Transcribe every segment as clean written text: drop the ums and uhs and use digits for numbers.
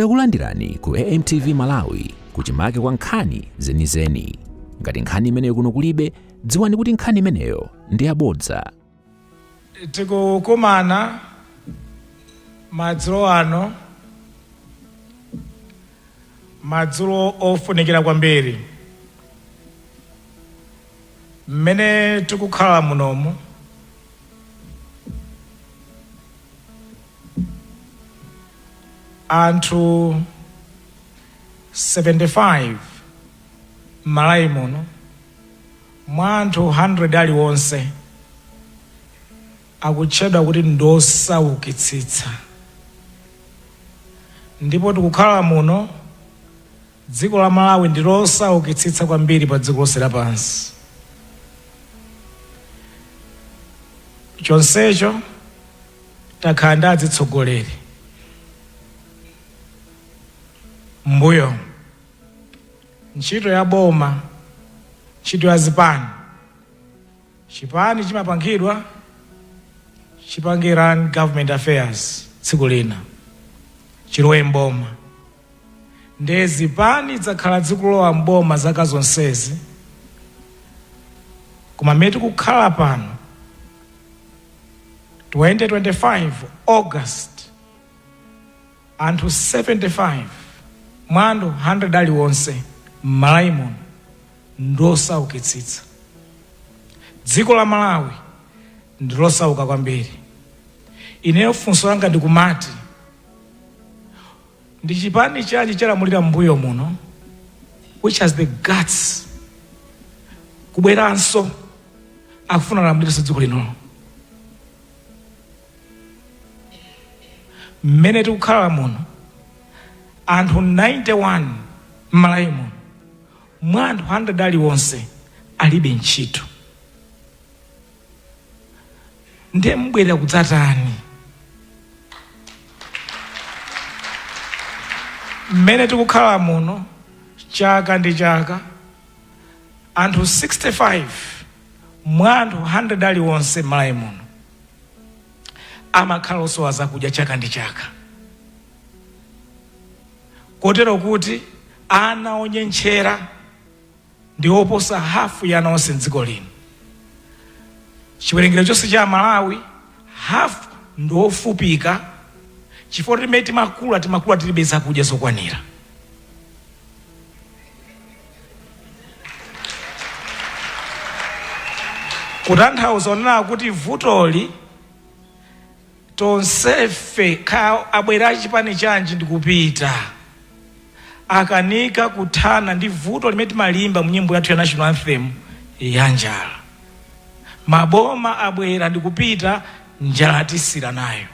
Takulandirani ku AMTV Malawi kuchimake kwa nkhani zenizeni. Ngati nkhani imeneyo kuno kulibe, dziwani kuti nkhani imeneyo ndi yabodza. Tikukumana madzulo ano, madzulo ofunikira kwambiri. Mmene tikukhala munomu, anthu 75 m'Malawi muno mwa anthu 100 aliwonse akutchedwa kuti ndosaukitsitsa, ndipo tikukhala muno dziko la Malawi ndi losaukitsitsa kwambiri pa dziko lonse lapansi. Chonsecho takhala ndi azitsogoleri mbuyo, ntchito ya boma, ntchito ya zipani, chipani chimapangidwa chipange run government affairs, tsiku lina chilowe mboma. Ndiye zipani zakhala zikulowa mboma zaka zonsezi, koma mmene tikukhala pano 2025 August, anthu 75 mwa anthu 100 aliwonse m'Malawi muno ndosaukitsitsa. Dziko la Malawi ndilosauka kwambiri. Ineyo funso langa ndikumati, ndi chipani chanji chalamulira mbuyo muno which has the guts kubweranso akufuna alamulirenso dziko lino? Mmene tikukhala muno, anthu 91 m'Malawi muno mwa anthu 100 aliwonse alibe ntchito. Ndiye mubwerera kudzatani? Mmene tikukhala muno, chaka ndi chaka anthu 65 mwa anthu 100 aliwonse m'Malawi muno amakhala osowa zakudya chaka ndi chaka, kotero kuti ana onyentchera ndi oposa hafu ya ana onse mdziko lino. Chiwerengero chonse cha Malawi, hafu ndi ofupika, chifukwa timene timakula, timakula tilibe zakudya zokwanira. Kutanthauza onena kuti vutoli tonsefe, kaya abwera chipani chanji ndikupita, akanika kuthana ndi vuto limene timalimba mu nyimbo yathu ya national anthem ya njala. Maboma abwera ndikupita, njala tisira nayo.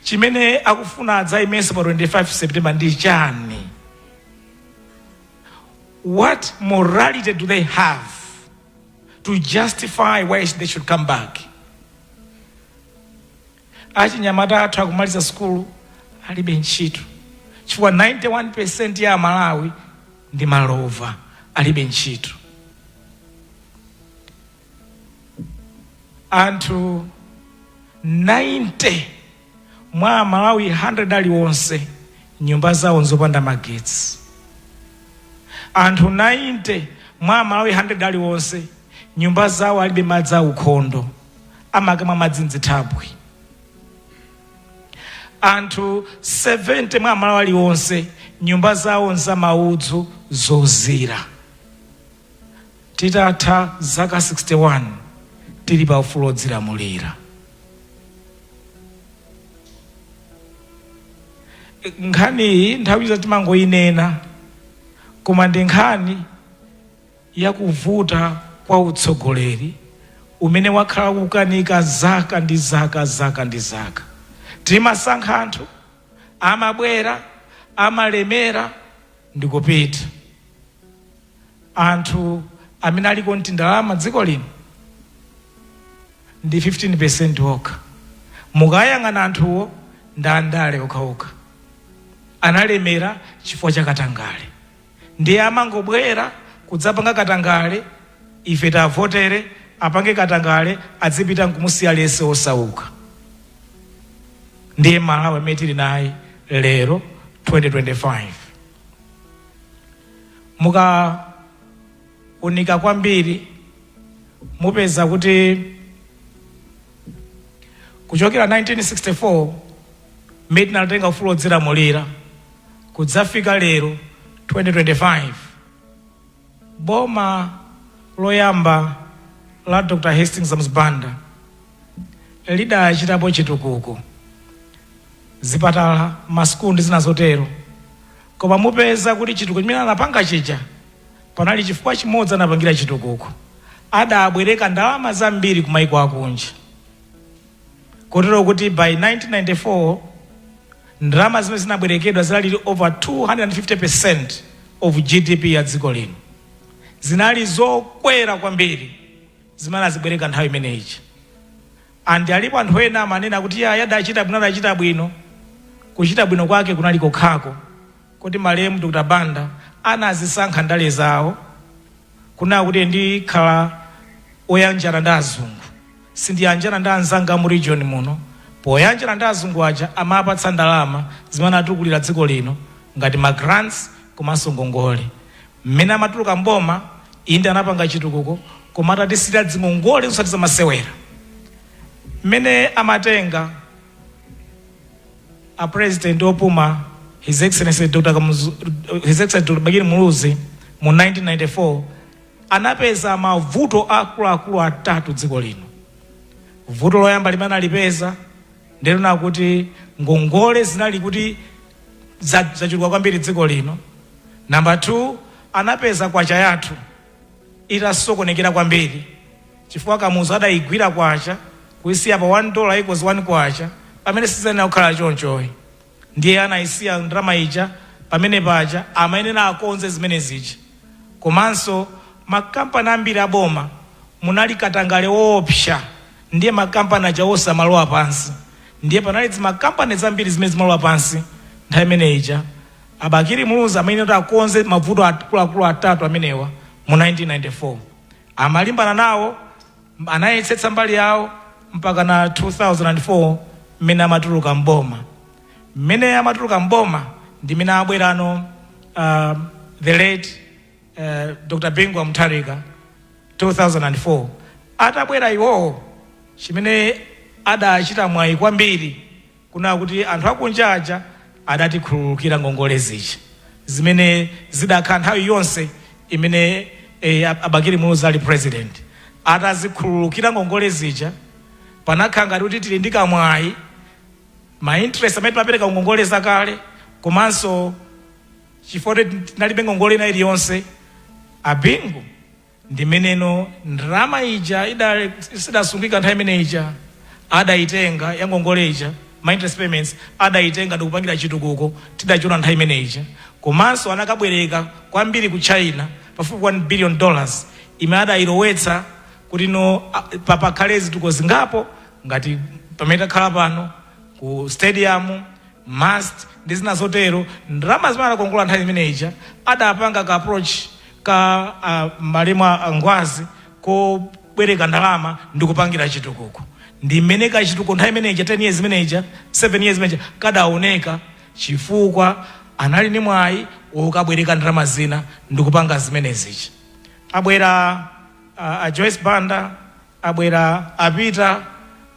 Chimene akufuna adzayimenso pa 25 September ndi chani? What morality do they have to justify why they should come back? Achinyamata athu akumaliza sukulu alibe ntchito, chifukwa 91% ya Amalawi ndi malova, alibe ntchito. Anthu 90 mwa Amalawi 100 aliwonse nyumba zawo nzopanda magetsi. Anthu 90 mwa Amalawi 100 aliwonse nyumba zawo alibe madzi aukhondo, amakamwa madzi mzithabwi. Anthu 70 mwa Amalawi aliwonse nyumba zawo nzamaudzu zozira. Titatha zaka 61 tili pa ufulu odzilamulira, nkhaniyi nthawi za timangoyinena, koma ndi nkhani yakuvuta kwa utsogoleri umene wakhala kukanika zaka ndi zaka, zaka ndi zaka. Timasankha anthu, amabwera, amalemera ndikupita. Anthu amene aliko ndi ndalama dziko lino ndi 15% okha. Mukayang'ana anthuwo ndi andale okhaokha, analemera chifukwa cha katangale, ndiye amangobwera kudzapanga katangale, ife tavotere, apange katangale, adzipita nkumusiya lese osauka. Ndiye Malawi amene tili naye lero, 2025. Mukaunika kwambiri, mupeza kuti kuchokera 1964 mmene tinatenga ufulu wodzilamulira kudzafika lero 2025, boma loyamba la Dr Hastings Banda lidachitapo chitukuko, zipatala, masukulu ndi zina zotero. Koma mupeza kuti chitukuko chimene anapanga chija, panali chifukwa chimodzi anapangira chitukuko: adabwereka ndalama zambiri ku maiko akunja, kotero kuti by 1994 ndalama zimene zinabwerekedwa zinali over 250% of GDP ya dziko lino. Zinali zokwera kwambiri zimene azibwereka nthawi imeneyi. And alipo anthu ena amanena kuti ya yadachita bwino, adachita bwino. Kuchita bwino kwake kunali kokhako kuti malemu Dr Banda anazisankha ndale zawo kunena kuti ndikhala oyanjana ndi azungu, sindiyanjana ndi anzanga mu region muno. Poyanjana ndi azungu aja, amapatsa ndalama zimene atukulira dziko lino ngati ma grants komanso ngongole. Mmene amatuluka mboma, inde, anapanga chitukuko, koma atatisira dzingongole zosati zamasewera. Mmene amatenga a president opuma, His Excellency Dr. His Excellency Dr. Bakili Muluzi, mu 1994, anapeza mavuto akuluakulu atatu dziko lino. Vuto loyamba limene analipeza ndilona kuti ngongole zinali kuti zachuluka kwambiri dziko lino. Number 2, anapeza kwacha yathu itasokonekera kwambiri, chifukwa Kamuzu adayigwira kwacha kuisiya pa $1 equals 1 kwacha, pamene sizenera kukhala chonchoyi. Ndiye anayisiya ndalama ija pamene paja, amayenera akonze zimene zija. Komanso makampani ambiri aboma munali katangale woopsa, ndiye makampani aja onse amalowa pansi. Ndiye panali zimakampani zambiri zimene zimalowa pansi nthawi imene ija. Abakili Muluzi amene kuti akonze mavuto akuluakulu atatu amenewa mu 1994, amalimbana nawo, anayesetsa mbali yawo mpaka na 2004 mmene amatuluka mboma. Mmene amatuluka mboma ndi mmene abwerano the late Dr Bingu wa Mutharika 2004. Atabwera iwowo, chimene adachita mwayi kwambiri kuna kuti anthu akunja aja adatikhululukira ngongole zija zimene zidakhala nthawi yonse imene Abakili Muluzi ali president. Atazikhululukira ngongole zija, panakhala ngati kuti tili ndi kamwayi. Ma interest amene timapereka ngongole zakale, komanso chifukwa kuti tinalibe ngongole ina iliyonse, Abingu ndimeneno ndalama ija sidasungika nthawi imene ija adayitenga ya ngongole ija, ma interest payments adayitenga ndikupangira chitukuko tidachiona nthawi imene ija. Komanso anakabwereka kwambiri ku China, pafupi $1 billion imene adayilowetsa kuti no pakhale zitukuko zingapo ngati pamene takhala pano ku stadium, MUST ndi zina zotero. Ndalama zimene adakongola nthawi imene ija, adapanga ka approach ka malemu a Ngwazi kobwereka ndalama ndi kupangira chitukuko. Ndi mmene kachitukuko nthawi imene ija, 10 years imene ija, 7 years imene ija, kadaoneka chifukwa anali ndi mwayi wokabwereka ndalama zina ndi kupanga zimene zija. Abwera a Joyce Banda, abwera apita,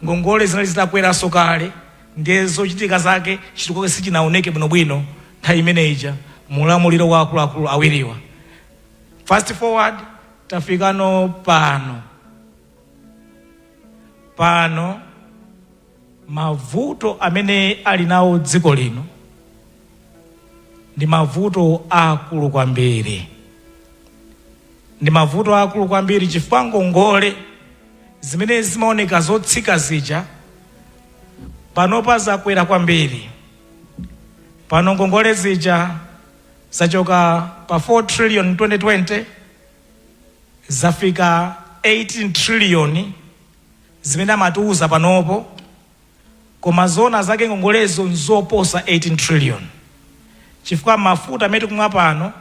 ngongole zinali zitakweranso kale. Ndiye zochitika zake, chitukuko sichinaoneke bwinobwino nthawi imene ija mulamuliro wa akuluakulu awiriwa. Fast forward, tafikano pano. Pano mavuto amene ali nawo dziko lino ndi mavuto akulu kwambiri, ndi mavuto akulu kwambiri, chifukwa ngongole zimene zimaoneka zotsika zija panopa zakwera kwambiri. Pano ngongole zija zachoka pa 4 trillion 2020, zafika 18 trillion zimene amatiuza panopo. Koma zona zake ngongolezo nzoposa 18 trillion, chifukwa mafuta amene tikumwa pano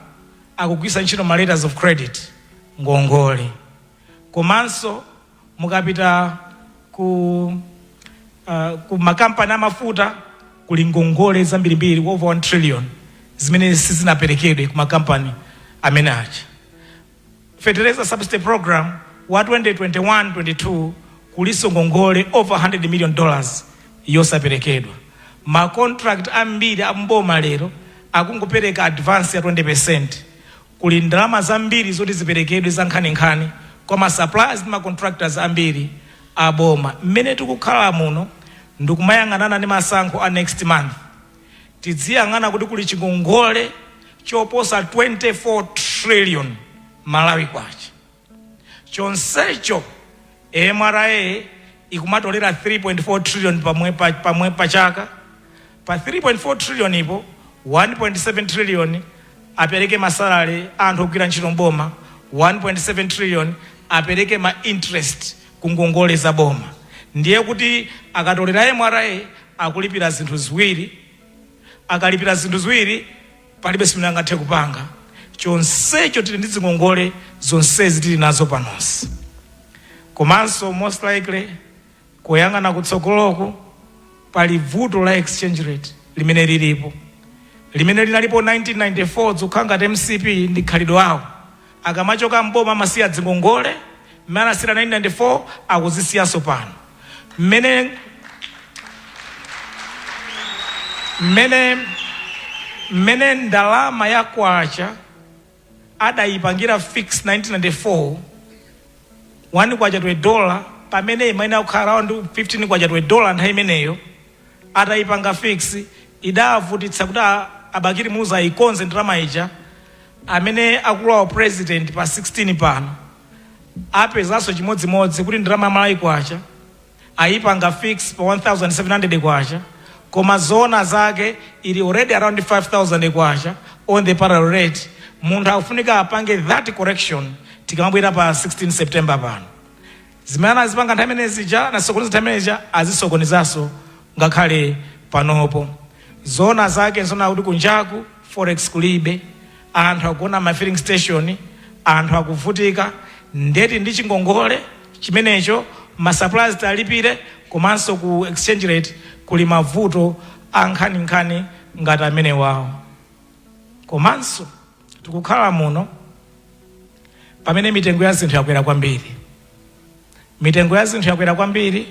akugwisa ntchito ma letters of credit, ngongole. Komanso mukapita ku Ku makampani amafuta kuli ngongole zambirimbiri, over 1 trillion, zimene sizinaperekedwe ku makampani amene aja. Fertilizer subsidy program wa 2021-22 kuliso ngongole over $100 million yosaperekedwa. Ma contract ambiri amboma lero akungopereka advance ya 20. Kuli ndalama zambiri zoti ziperekedwe za nkhaninkhani kwa ma suppliers ndi ma contractors ambiri aboma. Mmene tikukhala muno ndikumayang'anana ndi masankho a next month, tidziyang'ana kuti kuli chingongole choposa 24 trillion Malawi kwacha. Chonsecho MRA ikumatolera 3.4 trillion pamwe pamwe pachaka. Pa 3.4 trillion ipo, 1.7 trillion apereke ma salary anthu ogwira ntchito mboma, 1.7 trillion apereke ma interest ku ngongole za boma. Ndiye kuti akatolera MRA akulipira zinthu ziwiri. Akalipira zinthu ziwiri, palibe simene angathe kupanga. Chonsecho tili ndi zingongole zonsezi tili nazo panonsi. Komanso most likely kuyang'ana kutsogoloku, pali vuto la exchange rate limene lilipo, limene linalipo 1994. Zikukhala ngati MCP ndi khalidwe awo, akamachoka mboma amasiya dzingongole. Mmene anasiyira 1994 akuzisiyanso pano. Mmene ndalama ya kwacha adayipangira fix 1994, 1 kwacha to a dollar, pamene imayenera kukhala around 15 kwacha to a dollar nthawi imeneyo, atayipanga fix idavutitsa kuti a Bakili Muluzi ayikonze ndalama ija. Amene akulowa president pa 16 pano apezanso chimodzimodzi, kuti ndalama Malawi kwacha ayipanga fix pa 1700 kwacha, koma zona zake ili already around 5000 kwacha on the parallel rate. Munthu akufunika apange that correction tikamabwera pa 16 September pano. Zimene anazipanga nthawi imene zija, anasokoneza nthawi imene zija, azisokonezanso ngakhale panopo. Zona zake nzona kuti kunjaku forex kulibe, anthu akuona ma filling station, anthu akuvutika. Ndeti ndi chingongole chimenecho, ma suppliers talipire, komanso ku exchange rate kuli mavuto a nkhaninkhani ngati amene wawo. Komanso tikukhala muno pamene mitengo ya zinthu yakwera kwambiri. Mitengo ya zinthu yakwera kwambiri.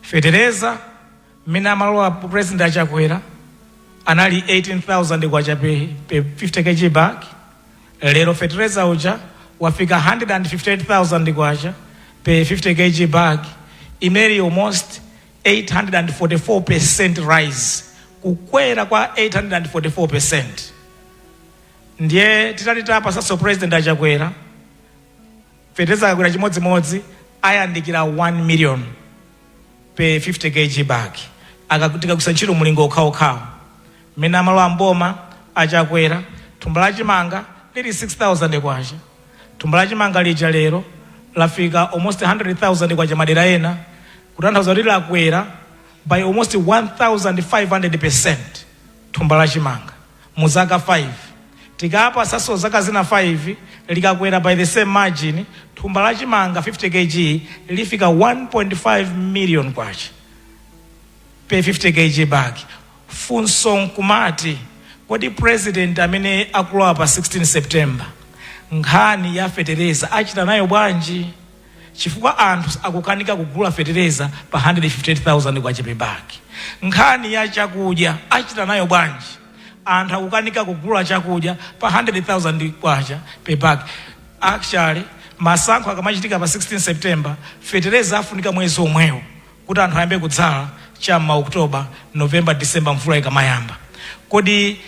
Fetereza, mmene amalowa President Achakwera anali 18,000 kwacha pe 50 kg bag. Lero fetereza uja wafika 158,000 kwacha pe 50 kg bag, imene almost 844% rise, kukwera kwa 844%. Ndiye titati tapasanso President Achakwera, fetereza akakwera chimodzimodzi ayandikira 1 million pe 50 kg bag, tikagwisa ntchito mulingo okhaokhawo. Mmene amalowa mboma Achakwera, thumba la chimanga lili 6000 kwacha. Thumba la chimanga lija lero lafika almost 100,000 kwacha madera ena, kutanthauza kuti lakwera by almost 1500% thumba la chimanga mu zaka 5. Tikapa saso zaka zina 5, likakwera by the same margin, thumba la chimanga 50 kg lifika 1.5 million kwacha pe 50 kg bag. Funso nkumati, kodi president amene akulowa pa 16 September nkhani ya fetereza achita nayo bwanji? Chifukwa anthu akukanika kugula fetereza pa 158,000 kwacha pe bag. Nkhani ya chakudya achita nayo bwanji? Anthu akukanika kugula chakudya pa 100,000 kwacha pe bag. Actually, masankho akamachitika pa 16 September, fetereza afunika mwezi omwewo kuti anthu ayambe kudzala cham'ma October, November, December, mvula ikamayamba. Kodi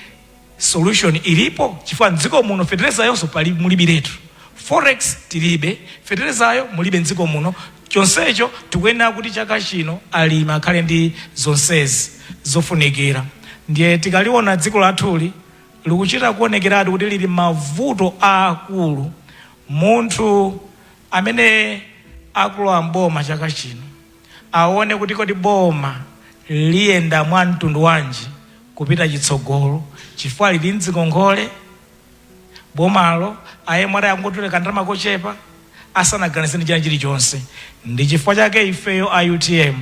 solution ilipo? Chifukwa mdziko muno fetereza yonso pali mulibiretu. Forex tilibe, feterezayo mulibe mdziko muno. Chonsecho tikuyenera kuti chaka chino alimi akhale ndi zonsezi zofunikira. Ndiye tikaliona dziko lathuli likuchita kuonekeratu kuti lili mavuto aakulu. Munthu amene akulowa mboma chaka chino aone kuti kodi boma liyenda mwa mtundu wanji kupita chitsogolo, chifukwa lili mdzikongole bomalo. Ayemwe angotoleka ndalama kochepa asanaganize ndi china chilichonse. Ndi chifukwa chake ifeyo a UTM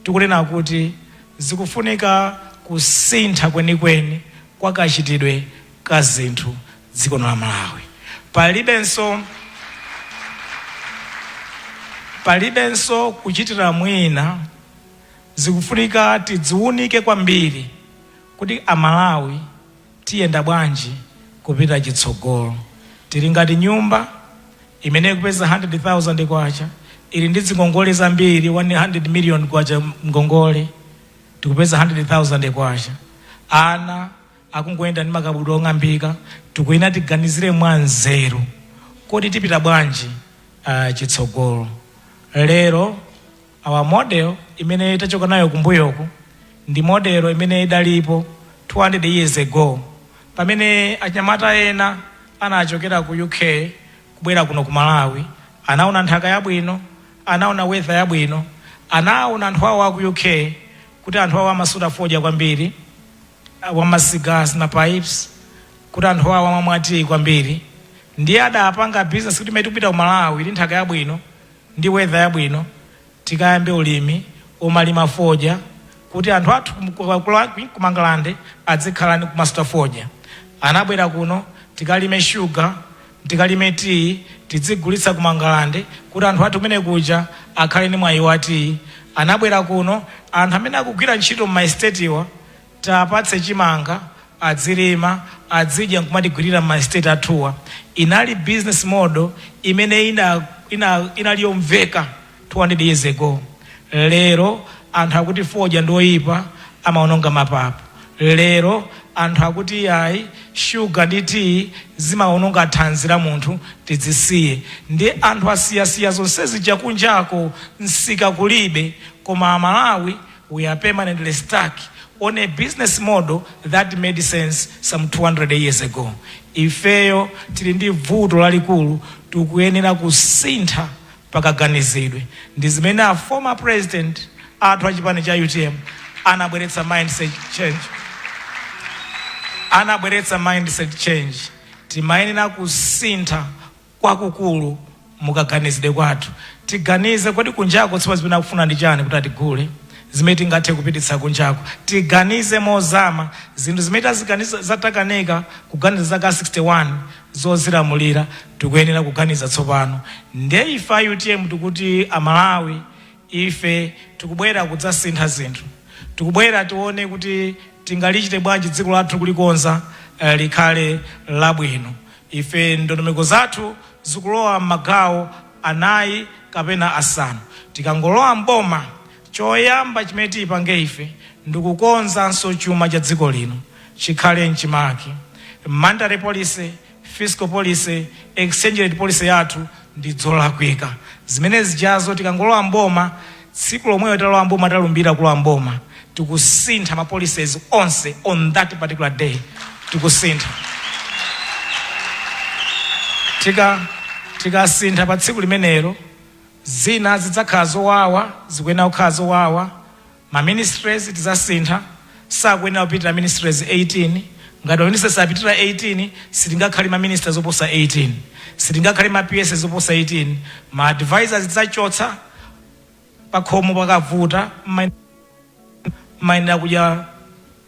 tikuti Tikunena kuti zikufunika kusintha kwenikweni kwa kachitidwe ka zinthu dziko la Malawi. Palibenso kuchitira mwina. Zikufunika tidziwunike kwambiri kuti Amalawi tiyenda bwanji kupita chitsogolo. Tili ngati nyumba imene ikupeza 100,000 kwacha, ili ndi zingongole zambiri, 100 million kwacha ngongole. Tikupeza 100,000 kwacha, ana akungoyenda ndi makabudula ong'ambika. Tikuyenera tiganizire mwa nzeru, kodi tipita bwanji chitsogolo? Lero our model imene tachoka nayo kumbuyoku ndi model imene idalipo 200 years ago, pamene anyamata ena anachokera ku UK kubwera kuno ku Malawi. Anaona nthaka yabwino, anaona weather yabwino, anaona anthu awo aku UK kuti anthu awo amasuta fodya kwambiri, wama cigars na pipes, kuti anthu awo amamwa tea kwambiri. Ndiye adapanga business kuti imene tikupita ku Malawi ndi nthaka yabwino ndi weather yabwino, tikayambe ulimi omalima fodya kuti anthu athu ku Mangalande adzikhala ndi kumasuta fodya. Anabwera kuno, tikalime sugar, tikalime tea, tidzigulitsa ku Mangalande kuti anthu athu kumene kuja akhale ndi mwayi wa tea. Anabwera kuno, anthu amene akugwira ntchito m'ma estate wa tapatse chimanga, adzilima, adzidya nkumatigwirira m'ma estate athuwa. Inali business model imene inali yomveka 200 years ago. Lero anthu akuti fodya ndi oyipa, amaononga mapapu. Lero anthu akuti ayi, shuga ndi tea zimaononga thanzi la munthu, tidzisiye. Ndi anthu asiyasiya zonsezi chakunjako, msika kulibe. Koma Amalawi, we are permanently stuck on a business model that made sense some 200 years ago. Ifeyo tili ndi vuto lalikulu, tikuyenera kusintha pakaganizidwe. Ndi zimene a former president athu achipani cha UTM anabweretsa mindset change. Anabweretsa mindset change. Timayenera kusintha kwakukulu mukaganizidwe kwathu. Tiganize, kodi kunjako tsipa zimene akufuna ndi chani kuti atigule, zimene tingathe kupititsa kunjako? Tiganize mozama zinthu zimene taziganiza zatakanika kuganiza zaka 61 zozilamulira, tikuyenera kuganiza tsopano. Ndiye ife a UTM tikuti, Amalawi, ife tikubwera kudzasintha zinthu. Tikubwera tione kuti tingalichite bwanji dziko lathu kulikonza likhale labwino. Ife ndondomeko zathu zikulowa m'magawo anayi kapena asanu. Tikangolowa mboma, choyamba chimene tiyipange ife ndikukonzanso chuma cha dziko lino chikhale mchimake. Monetary policy, fiscal policy, exchange rate policy yathu ndi zolakwika zimene zijazo. Tikangolowa mboma, tsiku lomweyo talowa mboma, talumbira kulowa mboma, tikusintha ma policies onse. On that particular day tikusintha. Tikasintha pa tsiku limenelo, zina zidzakhala zowawa, zikuyenera kukhala zowawa. Ma ministries tidzasintha, sakuyenera kupitira ministries 18. Ngati ma ministries apitira 18, sitingakhale ma ministers oposa 18, sitingakhale ma PS oposa 18. Ma advisors tidzachotsa. Pakhomo pakavuta, mmayenera kudya,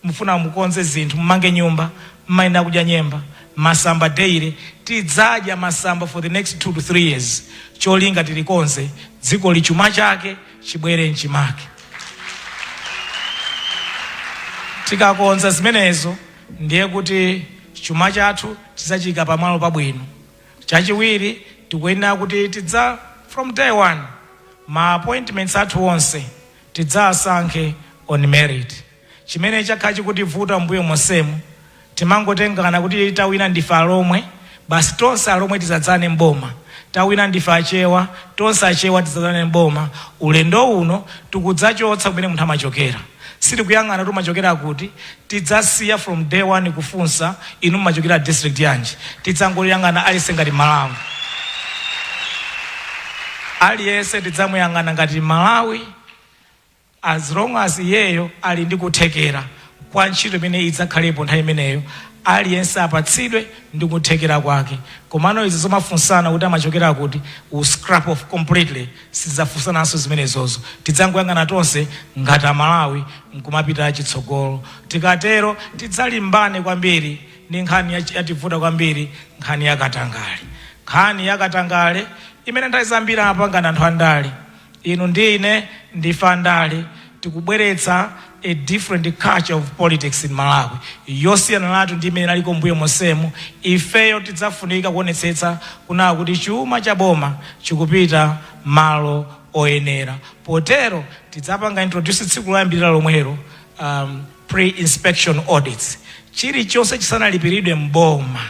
mufuna mukonze zinthu, mumange nyumba, mmayenera kudya nyemba, masamba daily. Tidzadya masamba for the next 2 to 3 years, cholinga tilikonze dziko, lichuma chake chibwere mchimake. Tikakonza zimenezo, ndiye kuti chuma chathu tidzachika pamalo pabwino. Chachiwiri, tikuyenera kuti tidza from day one ma appointments athu onse tidzasankhe on merit. Chimene chakhala chikutivuta mbuyo monsemu, timangotengana kuti tawina ndife Alomwe, basi tonse Alomwe tidzadzane mboma; tawina ndife Achewa, tonse Achewa tidzadzane mboma. Ulendo uno tikudzachotsa kumene munthu amachokera. Sitikuyang'ana kuti umachokera kuti. Tidzasiya from day one kufunsa, "Inu mumachokera district yanji?" Tidzangoyang'ana aliyense ngati Malawi. Aliyense tidzamuyang'ana ngati Malawi, as long as iyeyo ali ndi kuthekera Kwa ntchito imene idzakhalepo nthawi imeneyo, aliyense apatsidwe ndi kuthekera kwake. Komano izi zomafunsana kuti amachokera kuti, we scrap off completely. Sizidzafunsananso zimenezozo. Tidzangoyang'ana tonse ngati Amalawi nkumapita chitsogolo. Tikatero tidzalimbane kwambiri ndi nkhani yativuta kwambiri, nkhani yakatangale. Nkhani yakatangale imene nthawi zambiri amapangana anthu andale. Inu ndi ine ndife andale. Tikubweretsa a different culture of politics in Malawi, yosiyana natu ndi imene inaliko mbuyo monsemu. Ifeyo tidzafunika kuonetsetsa kunaa kuti chuma cha boma chikupita malo oyenera. Potero tidzapanga introduce tsiku loyambirira lomwelo pre-inspection audits. Chilichonse chisanalipiridwe mboma,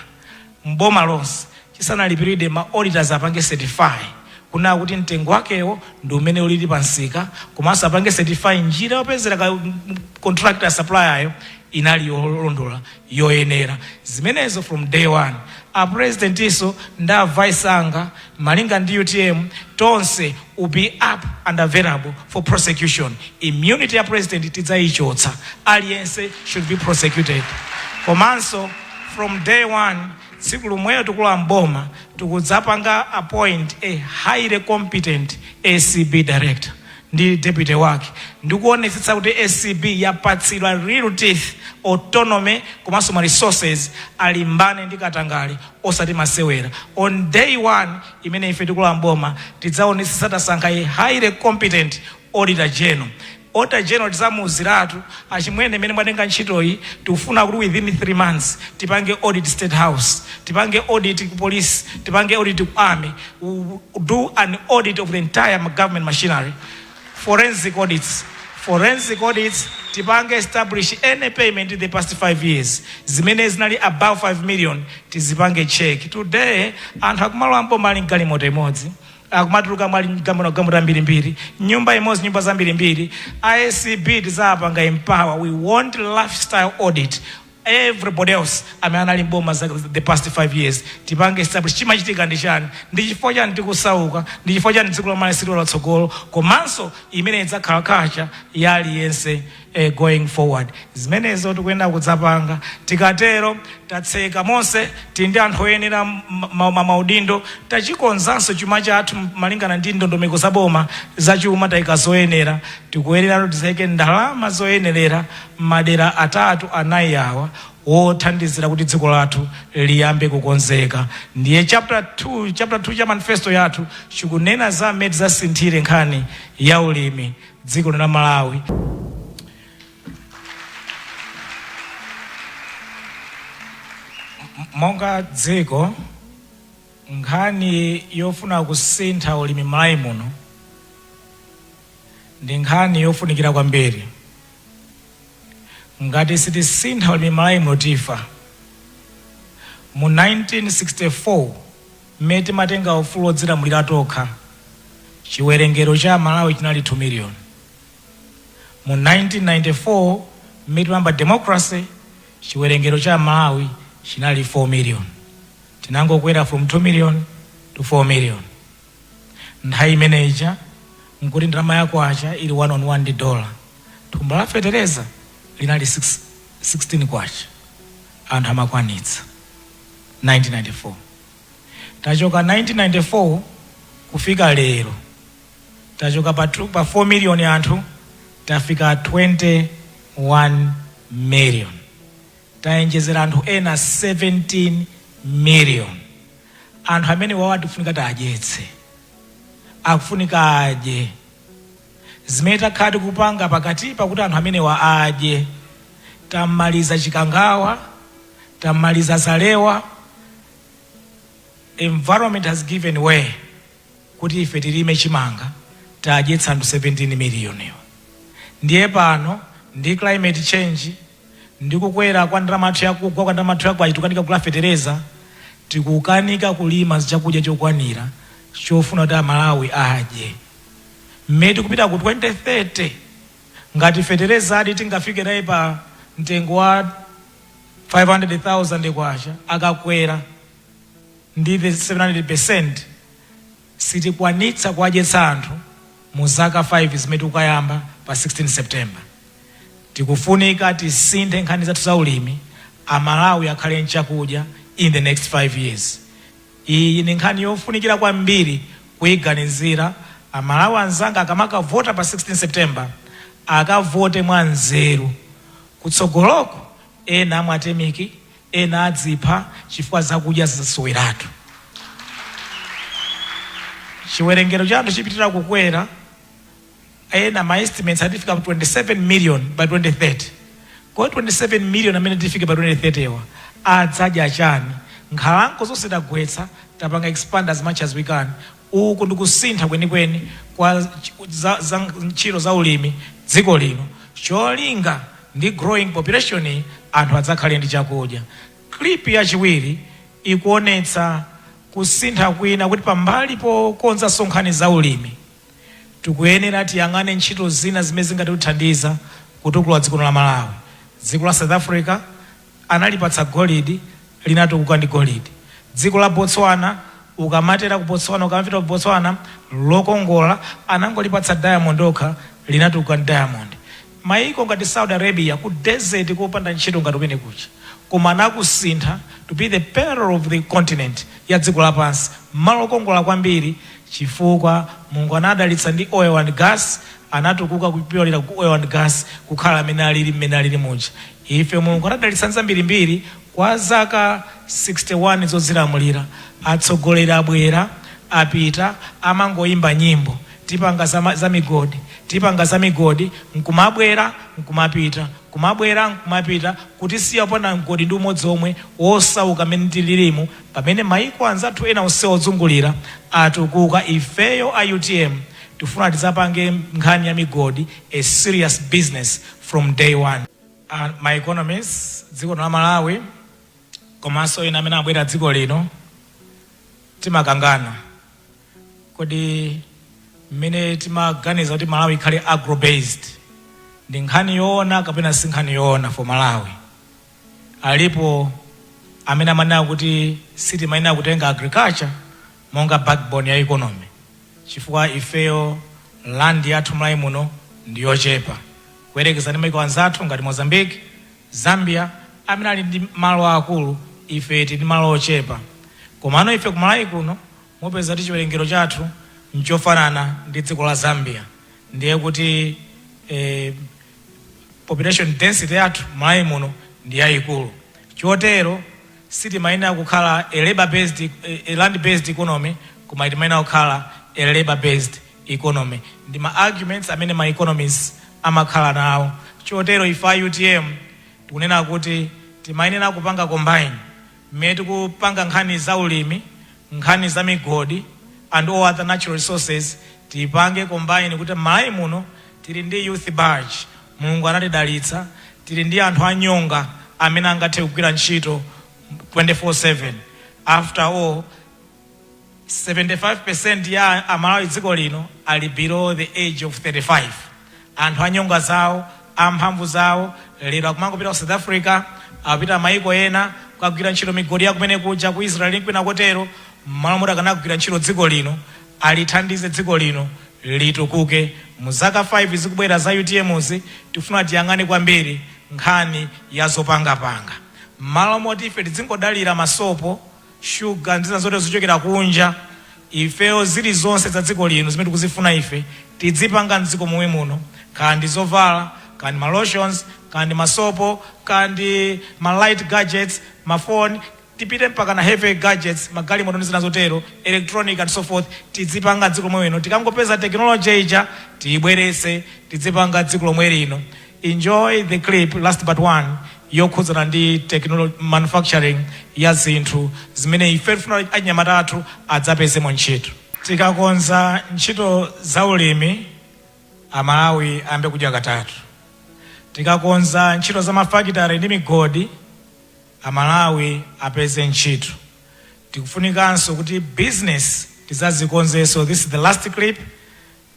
mboma lonse chisanalipiridwe, ma auditors apange certify kunaa kuti mtengo wakewo ndi umene ulili pansika, komanso apange certify njira yopezera ka contractor, supplier yo inali yolondola, yoyenera. Zimenezo from day one. A president iso ndi a vice anga, malinga ndi UTM, tonse will be up and available for prosecution. Immunity ya president tidzayichotsa. Aliyense should be prosecuted. Komanso from day one, tsiku lomweyo tikulowa mboma, tikudzapanga appoint a highly competent ACB director ndi deputy wake, ndikuonetsetsa kuti ACB yapatsidwa real teeth, autonomy komanso ma resources, alimbane ndi katangale osati masewera. On day one imene ife tikulowa mboma, tidzaonetsetsa tasankha a highly competent auditor general. Auditor general tidzamuuziratu, "Achimwene, imene mwatenga ntchitoyi, tikufuna kuti within 3 months tipange audit State House, tipange audit ku police, tipange audit ku army." We will do an audit of the entire government machinery, forensic audits. Forensic audits, tipange establish any payment in the past 5 years zimene zinali above 5 million, tizipange check. Today anthu akumalowa mboma ali mgalimoto imodzi, akumatuluka mwali galimoto ambirimbiri, nyumba imodzi, nyumba zambirimbiri. ACB tizapanga empower. We want lifestyle audit. Everybody else amene anali mboma za the past 5 years, tipange establish chimachitika ndi chani, ndi chifukwa chani tikusauka, ndi chifukwa chani dziko la Malawi silili latsogolo. Komanso imene idzakhala culture ya aliyense going forward. Zimenezo tikuyenda kudzapanga. Tikatero tatseka monse, tili ndi anthu oyenera maudindo, tachikonzanso chuma chathu malingana ndi ndondomeko za boma zachuma, tayika zoyenera. Tikuyenera tizayike ndalama zoyenerera madera atatu, anayi awa wothandizira kuti dziko lathu liyambe kukonzeka. Ndiye chapter 2, chapter 2 cha manifesto yathu chikunena za mmene tizasinthire nkhani ya ulimi dziko la Malawi. Monga dziko, nkhani yofuna kusintha ulimi Malawi muno ndi nkhani yofunikira kwambiri. Ngati sitisintha ulimi Malawi muno, tifa. Mu 1964, mmene timatenga ufulu wodzilamulira tokha, chiwerengero cha Malawi chinali 2 million. Mu 1994, mmene timayamba democracy, chiwerengero cha Malawi chinali 4 million. Tinangokwera from 2 million to 4 million. Nthawi imeneja nkuti ndalama ya kwacha ili 1 on 1 ndi dollar. Thumba la fetereza linali 6, 16 kwacha, anthu amakwanitsa. 1994, tachoka 1994 kufika lero, tachoka pa 4 million anthu, tafika 21 million. Tayenjezera anthu ena 17 million. Anthu amene wawa tikufunika tiadyetse, akufunika adye. Zimene takhala tikupanga pakati pakuti anthu amenewa adye, tamaliza Chikangawa, tamaliza Zalewa. Environment has given way kuti ife tilime chimanga, tadyetsa anthu 17 million iwa. Ndiye pano ndi climate change, ndi kukwera kwa ndalama yathu, yakugwa kwa ndalama yathu yakwacha, tikukanika kugula fetereza, tikukanika kulima chakudya chokwanira chofuna kuti Amalawi adye. Mmene tikupita ku 2030, ngati fetereza adi tingafike naye pa mtengo wa 500,000 kwacha, akakwera ndi the 700, sitikwanitsa kuwadyetsa anthu mu zaka 5 zimene tikukayamba pa 16 September. Tikufunika tisinthe nkhani zathu za ulimi, Amalawi akhale nchakudya in the next 5 years. Iyi ni nkhani yofunikira kwambiri kuyiganizira. Amalawi anzanga, akamakavota pa 16 September, akavote mwa nzeru. Kutsogoloko ena amwatemiki, ena adzipha chifukwa zakudya zizasoweratu. Chiwerengero cha anthu chipitira kukwera. Ena ma estimates atifika pa 27 million by 2030. Kwa 27 million amene tifike pa 2030 ewa adzadya chani? Nkhalango zonse tagwetsa, tapanga expand as much as we can. Uku ndikusintha kwenikweni kwa za ntchito za ulimi dziko lino, cholinga ndi growing population, anthu adzakhale ndi chakudya. Clip yachiwiri ikuonetsa kusintha kwina, kuti pambali pokonza nkhani za ulimi, tikuyenera tiyang'ane ntchito zina zimene zingatithandiza kutukula dziko la Malawi. Dziko la South Africa analipatsa golidi, linatukuka ndi golidi. Dziko la Botswana, ukamatera ku Botswana, ukamapita ku Botswana, lokongola, anangolipatsa diamond okha, linatukuka ndi diamond. Maiko ngati Saudi Arabia, ku desert kopanda ntchito ngati kumene kucha, koma anakusintha to be the pearl of the continent ya dziko lapansi, malo okongola kwambiri, chifukwa Mulungu anadalitsa ndi oil and gas. Anatukuka kupyolera ku oil and gas, kukhala amene alili mmene alili muja. Ife Mulungu anadalitsa zambirimbiri kwa zaka 61 zodzilamulira. Atsogoleri abwera, apita, amangoyimba nyimbo, "Tipanga za migodi, tipanga za migodi," nkumabwera nkumapita, kumabwera nkumapita, kutisiya popanda mgodi ndi umodzi omwe, wosauka amene tililimu, pamene maiko anzathu ena onse ozungulira atukuka. Ifeyo a UTM tifuna tidzapange nkhani ya migodi a serious business from day one. My economists, dziko la Malawi komanso ena amene abwera dziko lino, timakangana kodi mmene timaganiza kuti Malawi ikhale agro based ndi nkhani yoona kapena si nkhani yoona for Malawi. Alipo amene amanena kuti sitimayenera kutenga agriculture monga backbone ya economy, chifukwa ifeyo land yathu Malawi muno ndi yochepa kuyerekeza ndi maiko anzathu ngati Mozambique, Zambia, amene ali ndi malo akulu. Ife tili ndi malo ochepa. Komano ife ku Malawi kuno mupeza kuti chiwerengero chathu nchofanana ndi dziko la Zambia. Ndiye kuti population density yathu Malawi muno ndi yayikulu. Chotero sitimayenera kukhala a labor based, a land based economy, koma timayenera kukhala a labor based economy. Ndi ma arguments amene ma economists amakhala nawo. Chotero ife a UTM tikunena kuti timayenera kupanga combine mmene tikupanga nkhani za ulimi, nkhani za migodi and all other natural resources. Tipange combine kuti Malawi muno tili ndi youth bulge. Mulungu anatidalitsa, tili ndi anthu anyonga amene angathe kugwira ntchito 24/7. After all, 75% ya Amalawi dziko lino ali below the age of 35. Anthu anyonga zawo, amphamvu zawo, lero akumangopita ku South Africa, apita maiko ena kukagwira ntchito migodi ya kumene kuja, ku Israel, kwina kotero, mmalo moti akanagwira ntchito dziko lino, alithandize dziko lino litukuke. Mu zaka 5 zikubwera za UTMs, tifuna tiyang'ane kwambiri nkhani ya zopangapanga. Mmalo moti ife tidzingodalira masopo, shuga ndi zina zote zochokera kunja, ifeyo zilizonse za dziko lino zimene tikuzifuna ife tidzipanga mdziko momwe muno, kaya ndi zovala, kaya ndi ma lotions, kaya ndi masopo, kaya ndi ma light gadgets, mafoni, tipite mpaka na heavy gadgets, magalimoto ndi zina zotero, electronic and so forth, tidzipanga dziko lomwe lino. Tikangopeza technology ija, tiyibweretse, tidzipanga dziko lomwe lino. Enjoy the clip, last but one, yokhudzana ndi technology, manufacturing ya zinthu zimene ife tifuna anyamata athu adzapezemo ntchito. Tikakonza ntchito za ulimi, Amalawi ayambe kudya katatu. Tikakonza ntchito za mafakitare ndi migodi, Amalawi apeze ntchito. Tikufunikanso kuti business tidzazikonzenso. This is the last clip,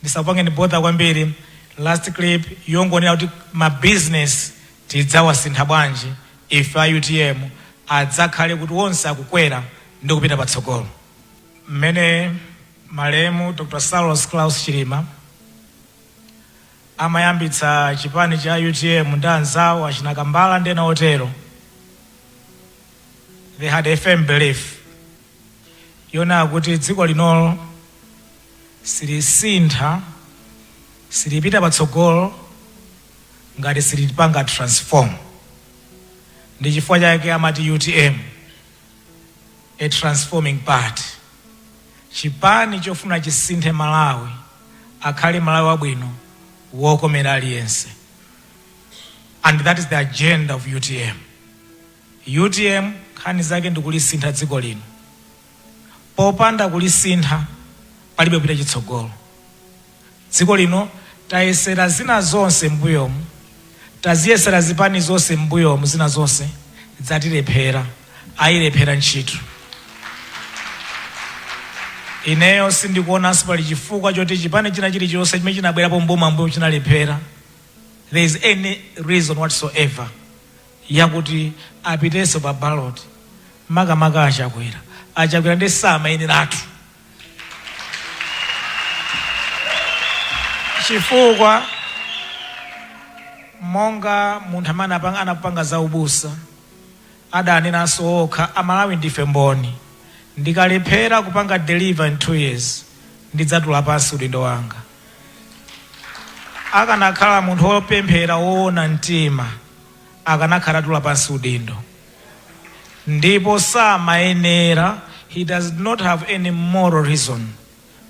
ndisapange ndibotha kwambiri. Last clip yongonera kuti ma business tidzawasintha bwanji ife a UTM, adzakhale kuti onse akukwera ndi kupita patsogolo. Mmene malemu Dr. Saulos Klaus Chilima Amayambitsa chipani cha UTM ndi anzawo achina Kambala ndi ena otero, they had a firm belief yona kuti dziko linolo silisintha, silipita patsogolo ngati silipanga transform. Ndi chifukwa chake amati UTM, a transforming party, chipani chofuna chisinthe Malawi, akhale Malawi wabwino wokomera aliyense. And that is the agenda of UTM. UTM nkhani zake ndikulisintha dziko lino. Popanda kulisintha, palibe kupita chitsogolo. Dziko lino tayesera zina zonse m'mbuyomu, taziyesera zipani zonse m'mbuyomu, zina zonse zatilephera, ayilephera ntchito. Ineyo sindikuonanso pali chifukwa choti chipani china chilichonse chimene chinabwerapo mboma mbuyo chinalephera, there is any reason whatsoever yakuti apitenso pa ballot, makamaka Achakwera. Achakwera ndi samayeneratu, chifukwa monga munthu amene anapanga za ubusa adanenanso okha, "Amalawi ndife mboni, ndikalephera kupanga deliver in 2 years, ndidzatula pansi udindo wanga." Akanakhala munthu wopemphera woona mtima, akanakhala atula pansi udindo. Ndipo samayenera, he does not have any moral reason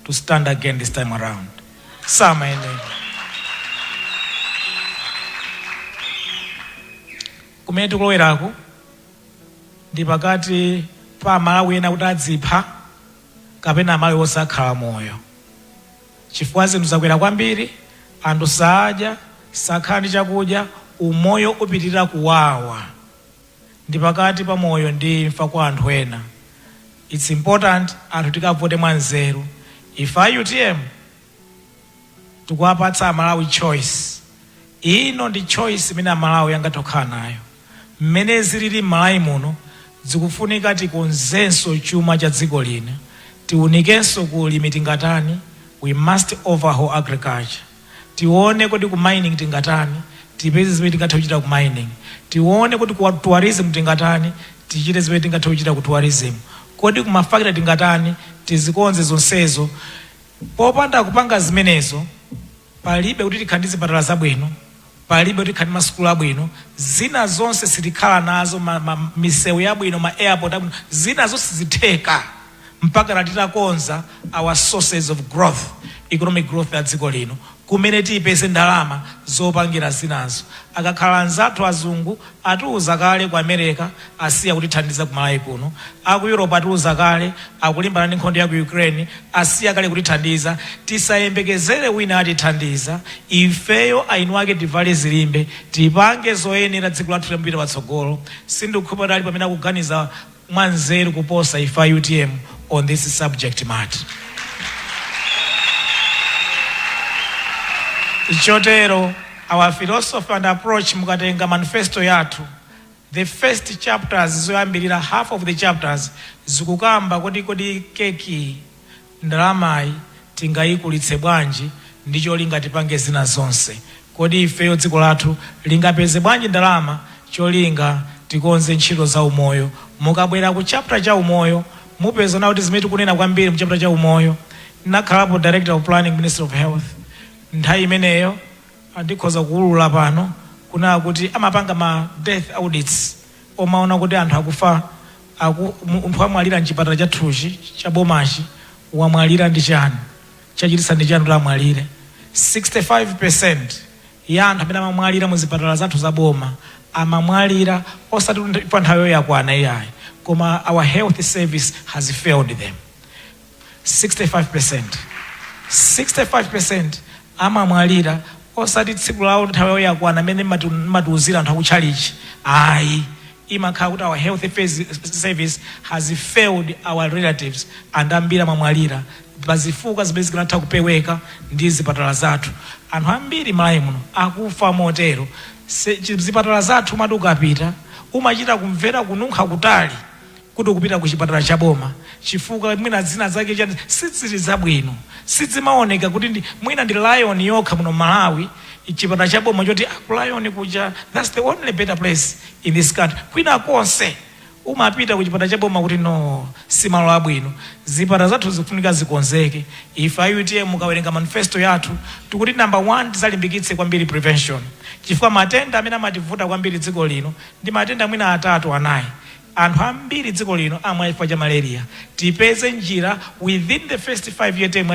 to stand again this time around. Samayenera. Kumene tikuloweraku ndi pakati pa Amalawi ena kuti adzipha kapena Amalawi osakhala moyo, chifukwa zinthu zakwera kwambiri, anthu saadya, sakhala ndi chakudya, umoyo upitirira kuwawa. Ndi pakati pa moyo ndi imfa kwa anthu ena. It's important anthu tikavote mwa nzeru. Ife a UTM tikuwapatsa Amalawi choice. Ino ndi choice imene Amalawi angathe kukhala nayo. Mmene zilili m'Malawi muno, zikufunika tikonzenso chuma cha dziko lino, tiunikenso ku ulimi tingatani. We must overhaul agriculture. Tione kuti ku mining tingatani, tipeze zimene tingathe kuchita ku mining. Tione kuti ku tourism tingatani, tichite zimene tingathe kuchita ku tourism. Kodi ku mafakitale tingatani? Tizikonze zonsezo. Popanda kupanga zimenezo, palibe kuti tikhale ndi zipatala zabwino, palibe kuti tikhale ndi masukulu abwino, zina zonse sitikhala nazo, misewu yabwino, ma airport abwino, zina zonse zitheka mpaka titakonza our sources of growth, economic growth ya dziko lino, kumene tiyipeze ndalama zopangira zinazo. Akakhala anzathu azungu atiuza kale, ku America asiya kutithandiza ku Malawi kuno, aku Europe atiuza kale, akulimbana ndi nkhondo ya ku Ukraine, asiya kale kutithandiza. Tisayembekezere wina atithandiza. Ifeyo eni ake tivale zilimbe, tipange zoyenera, dziko lathu liyambire patsogolo. Sindikukhulupirira ali pamene akuganiza mwanzeru kuposa ife a UTM on this subject matter. Chotero our philosophy and approach, mukatenga manifesto yathu, the first chapters zoyambirira, half of the chapters zikukamba kuti kodi keki, ndalamayi tingayikulitse bwanji ndi cholinga tipange zina zonse? Kodi ifeyo dziko lathu lingapeze bwanji ndalama cholinga tikonze ntchito za umoyo? Mukabwera ku chapter cha umoyo, mupeza na kuti zimene tikunena kwambiri mu chapter cha umoyo, nakhalapo Director of Planning, Ministry of Health nthawi imeneyo, ndikhoza kuwulula pano kunena kuti amapanga ma death audits, omaona kuti anthu akufa, munthu amwalira mchipatala chathuchi cha bomachi, wamwalira ndi chani, chachititsa ndi chani kuti amwalire? 65% ya anthu amene amamwalira mu zipatala zathu za boma amamwalira osati kuti pa nthawi yakwana iyayi, koma our health service has failed them. 65%, 65% amamwalira osati tsiku lawo, nthawi yakwana amene matiuzira anthu akutchalichi ayi, imakhala kuti our health service has failed our relatives and ambiri amamwalira pazifukwa zimene zikanatha kupeweka ndi zipatala zathu. Anthu ambiri Malawi muno akufa motero. Zipatala zathu umati ukapita, umachita kumvera kununkha kutali kuti ukupita ku chipatala cha boma, chifukwa mwina zina zake chani sizili zabwino, sizimaoneka kuti ndi mwina ndi Lion yokha muno Malawi. Chipatala cha boma choti ku Lion kuja, that's the only better place in this country. Kwina konse umapita ku chipatala cha boma kuti no, simalo abwino. Zipatala zathu zikufunika zikonzeke. Ife a UTM, mukawerenga manifesto yathu, tikuti number one tizalimbikitse kwambiri prevention, chifukwa matenda amene amativuta kwambiri dziko lino ndi matenda mwina atatu, anayi. Anthu ambiri dziko lino amwa chifukwa cha malaria. Tipeze njira within the first 5 year term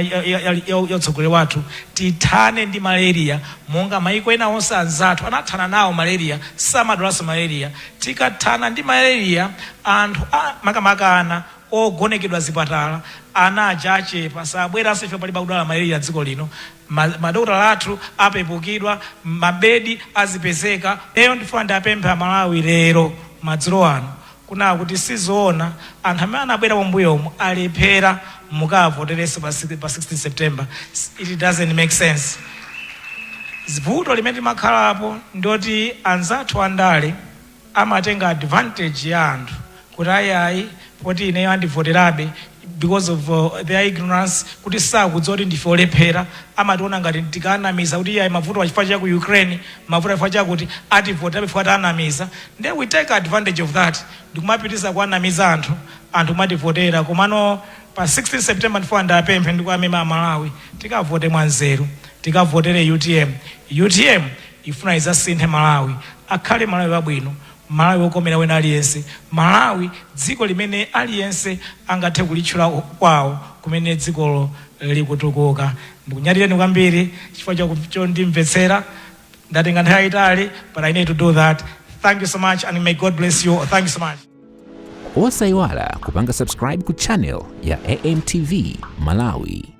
ya utsogoleri wathu, tithane ndi malaria monga maiko ena onse anzathu anathana nawo malaria, samadwalanso malaria. Tikathana ndi malaria, anthu makamaka ana ogonekedwa zipatala, ana aja achepa, sabweranso. Ife palibe kudwala malaria dziko lino. Madokotala athu apepukidwa, mabedi azipezeka. Eyo, ndifuna ndapempha Malawi lero madzulo ano kuna kuti sizoona anthu amene anabwera pambuyomu alephera, mukavoterenso pa 16 September. It doesn't make sense. Vuto limene limakhalapo ndoti anzathu andale amatenga advantage ya anthu kuti ayiayi, poti ineyo andivoterabe, because of their ignorance, kuti sakudziwa kuti ndife olephera. Amationa ngati tikanamiza kuti iyayi, mavuto achifukwa cha ku Ukraine, mavuto achifukwa chakuti, ativoterabe chifukwa tanamiza. Then we take advantage of that ndikumapitisa kuanamiza anthu, anthu kumativotera. Komano pa 16 September ndifuna ndapemphe ndikuamema Amalawi, tikavote mwanzeru, tikavotere UTM. UTM ifuna izasinthe Malawi, akhale Malawi wabwino, Malawi wokomera wena aliyense, Malawi dziko limene aliyense angathe kulitchula kwawo, kumene dzikolo likutukuka. Ndikunyadireni kwambiri chifukwa chondimvetsera. Ndatenga nthawi yayitali, but I need to do that. Thank you so much and may God bless you. Thank you so much. Osayiwala kupanga subscribe ku channel ya AMTV Malawi.